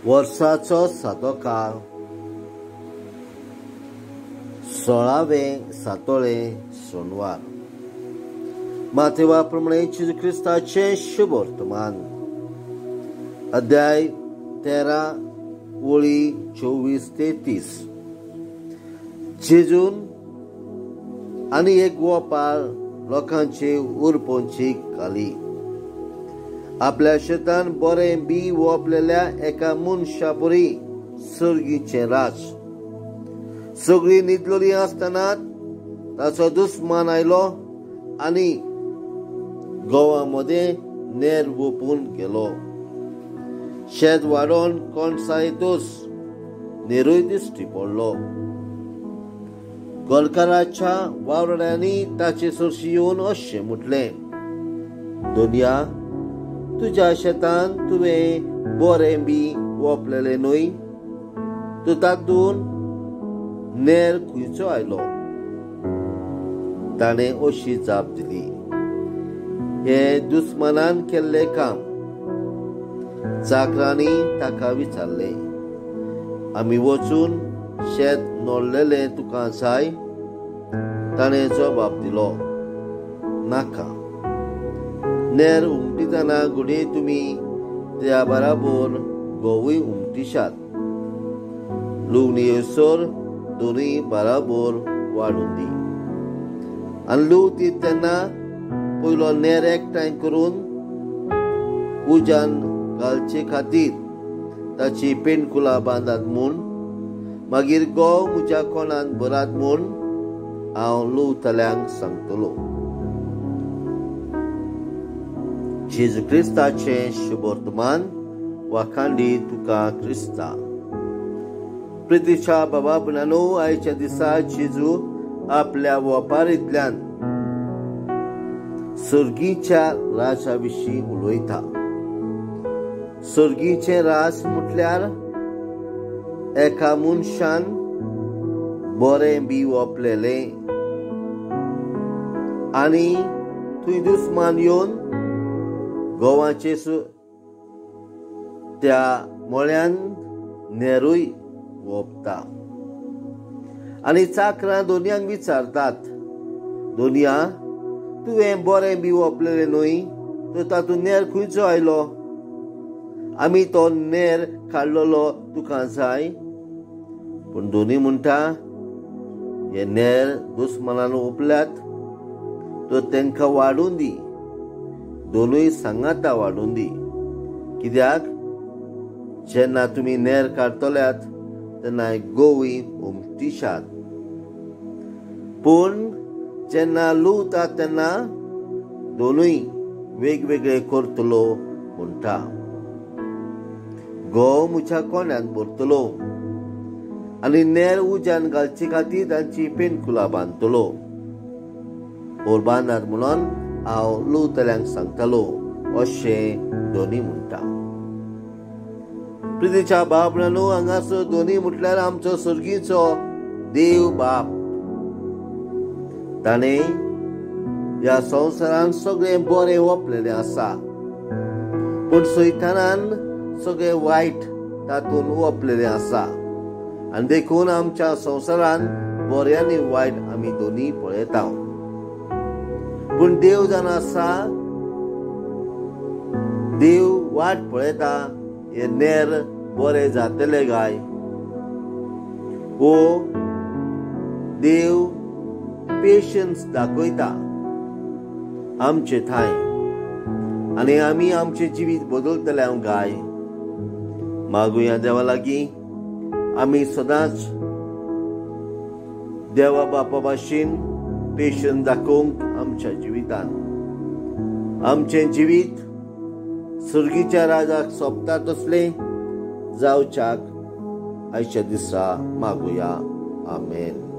वर्साचो सातोकाळ 16वें सातोळें सोनवार. माथेवा प्रमाणे जेजू क्रिस्ताचें शुभ वर्तमान, अध्याय 13 ओळी 24 ते 30. जेजून आनी एक गोपाळ लोकांचे उरपोंची घाली. आपल्या शेतान बरें बी वोपलेल्या एका मनशा परी सर्गीचें राज. सगळीं न्हिदलोलीं आसतना ताचो दुस्मान आयलो आनी गोवा मदें नेर वोपून गेलो. शेत वाडोवन कोणसायतूच नेरूय दिश्टी पडलो. गोलकाराच्या वावराड्यांनी ताचे सरशी येवन अशें म्हटलें, दोनया, तुज्या शेतान तुवें बरें बी वोपलेलें न्हय, तूं तातूंत नेर खंयचो आयलो? ताणें अशी जाप दिली, हें दुस्मानान केल्लें काम. चाकरांनी ताका विचारलें, आमी वचून शेत नोडलेलें तुका जाय? ताणें जबाब दिलो, नाका. नेर उमटीतना घडये तुमी त्या बराबर गोवूय उमटीशात. लुवणी येयसर दोनूय बराबर वाडून दी. आनी लुवती तेन्ना पयलो नेर एकठांय करून उज्यान घालचे खातीर ताची पेंडकुलां बांदात म्हूण, मागीर गोव म्हज्या कोणान भरात म्हूण हांव लुवतल्यांक सांगतलो. जेजू क्रिस्ताचें शुभ वर्तमान. वाखांडी तुका क्रिस्ता. प्रितीच्या बाबा भयणांनो, आयच्या दिसा जेजू आपल्या वेपारींतल्यान सर्गीच्या राजा विशीं उलयता. सर्गीचें राज म्हटल्यार एका मनशान बरें बी वोपलेलें आनी थंय दुस्मान येवन गोवाचे त्या मळ्यान नेरूय वोपता. आनी चाकरां दोनयांक विचारतात, दोनया, तुवें बरें बी वोपलेलें न्हय, तर तातूंत नेर खंयचो आयलो? आमी तो नेर काडलेलो तुका जाय? पूण दोनूय म्हणटा, हे नेर दुस्मानान ओपल्यात, तर तांकां वाडून दी. दोनूय सांगाता वाडून दी. कित्याक जेन्ना तुमी नेर काडटल्यात तेन्ना गोवूय उमटीशात. पूण जेन्ना लुवतात तेन्ना दोनूय वेगवेगळे करतलो म्हणटा. गोव म्हज्या कोण्यांत भरतलो आनी नेर उज्यान घालचे खातीर तांची पेंडकुलां बांदतलो. और बांदात म्हणून हांव लुवतल्यांक सांगतलो, अशें दोनी म्हणटा. प्रितीच्या बाप न्हू, हांगासर दोनी म्हटल्यार आमचो सर्गीचो देव बाप. ताणें ह्या संवसारान सगळें बरें वोपलेलें आसा, पूण सैतानान सगळें वायट तातूंत वोपलेलें आसा. आनी देखून आमच्या संवसारान बरें आनी वायट आमी दोनी पळयता. पूण देव जाणा आसा, देव वाट पळयता हे नेर बरे जातले गाय. ओ देव पेशन्स दाखयता आमचे ठांय आनी आमी आमचें जिवीत बदलतले हांव गाय. मागुया देवा लागीं, आमी सदांच देवा बापा भाशेन पेशन्स दाखोवंक आमच्या जिवितान. आमचें जिवीत सर्गीच्या राजाक सोंपता तसलें जावच्याक आयच्या दिसा मागुया. आमेन.